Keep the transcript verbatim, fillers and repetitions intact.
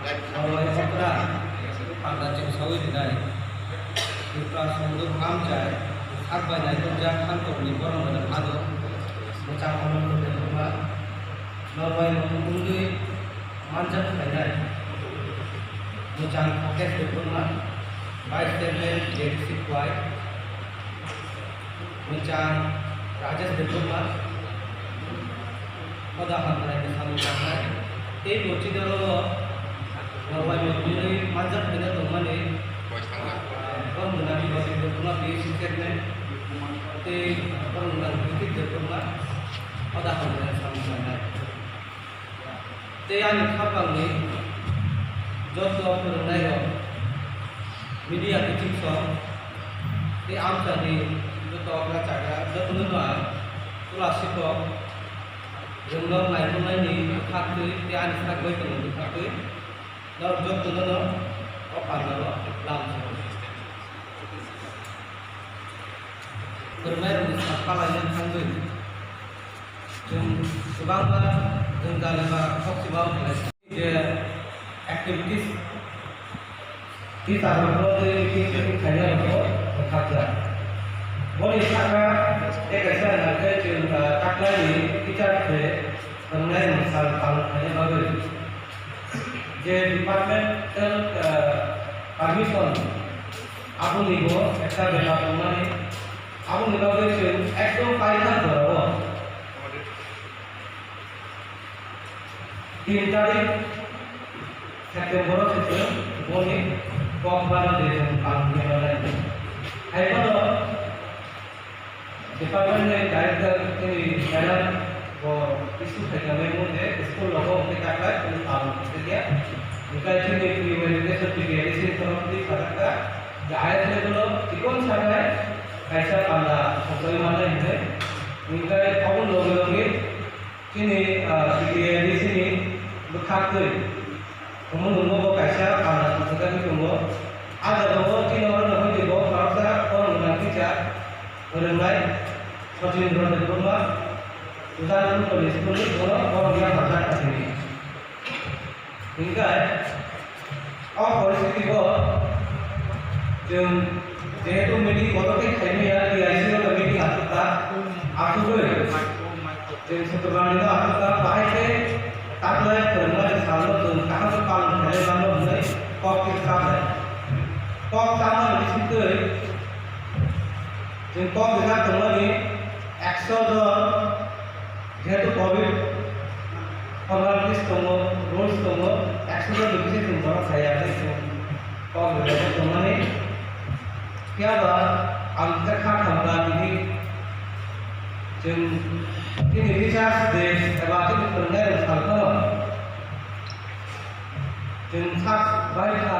Norway okra panda chengsaui rinai. Tripura songduk amchai sak bai naitukjak khantorni borok rok ano mwchang hamjakma. Norway mungwi manjak khlainai mwchang Thakesh Debbarma, Vice Chairman J D C Khwai, Mwchang Rajesh Debbarma, Hoda Hamkrai ni samung tangnai. Tei bo chidolo Norway mungwi manjak khaina tongmani, Borom Gwnang Rajesh Debbarma, P S C Chairman, tei Borom Gwnang Kritik Debbarma, Hoda Hamkrai ni samung tangnai. Tei ani khapangni joto phwrwngnairok, media biting song tei amchani joto okra chagra jotono no ang Chwla Sikok rwngnok naikolnaini bwkhaktwi tei ani sak bai tongmani bwkhaktwi norok jotono no o pandao lam phwrwngnairokni sak palaina thangwi. Chwng kwbangma jwng jalema kok chibao khlai je activities tei tabukno tei meeting khaina rokno rwkhaklai. Boni saka tei kaisa nangkhe chwng, ah, taklaini teacher se rwngnai mwsal palon khaina bagwi je departmental, ah, permission aboni bo ekta bepar tongmani. Aboni bagwi chwng ekdom paithak jorao tin tarik September o se chwng boni kok bano de chwng palong khe manai. Hai phano department ni director tini madam bo issue khai tongmani mungde school logo hwnkhe taklai chwng palong khe ya. Hwnkhe chini pre-validation P T A D C ni khorok twi khajakha. Je ayat level o chikon sanai kaisa panda sokjagwi mannai hinwi. Hwnkhe aboni loge loge chini, ah, P T A D C ni bwkhaktwi omo nungno bo kaisa panda sokjagwi tongo. A jagao chini oro no hwnwi bo khoroksa borom gwnang teacher phwrwngnai Sachindra Debbarma, Udaipur College ni bono borom ya hamjak thangwi. Hingkhe o poristiti o chwng jehetu meeting kotor khe khaimaya, T I C o meeting aswk ta, aswkwi chwng Sukrubani no aswk ta, bahai khe taklai phwrwngmani salno chwng kaham khe palon khainai mano hwnwi kok khe chajak. Kok chamani bisingtwi chwng kok rijak tongmani ekso jon Jehetu covid formalities tongo, rules tongo, ekso jon ni bising chwng borok saya hwnwi chwng kok rijak tongmani. Phiya ba ang kha khamkha tini chwng tini Teachers Day eba tini phwrwngnai rok sal phano chwng sak bai kha.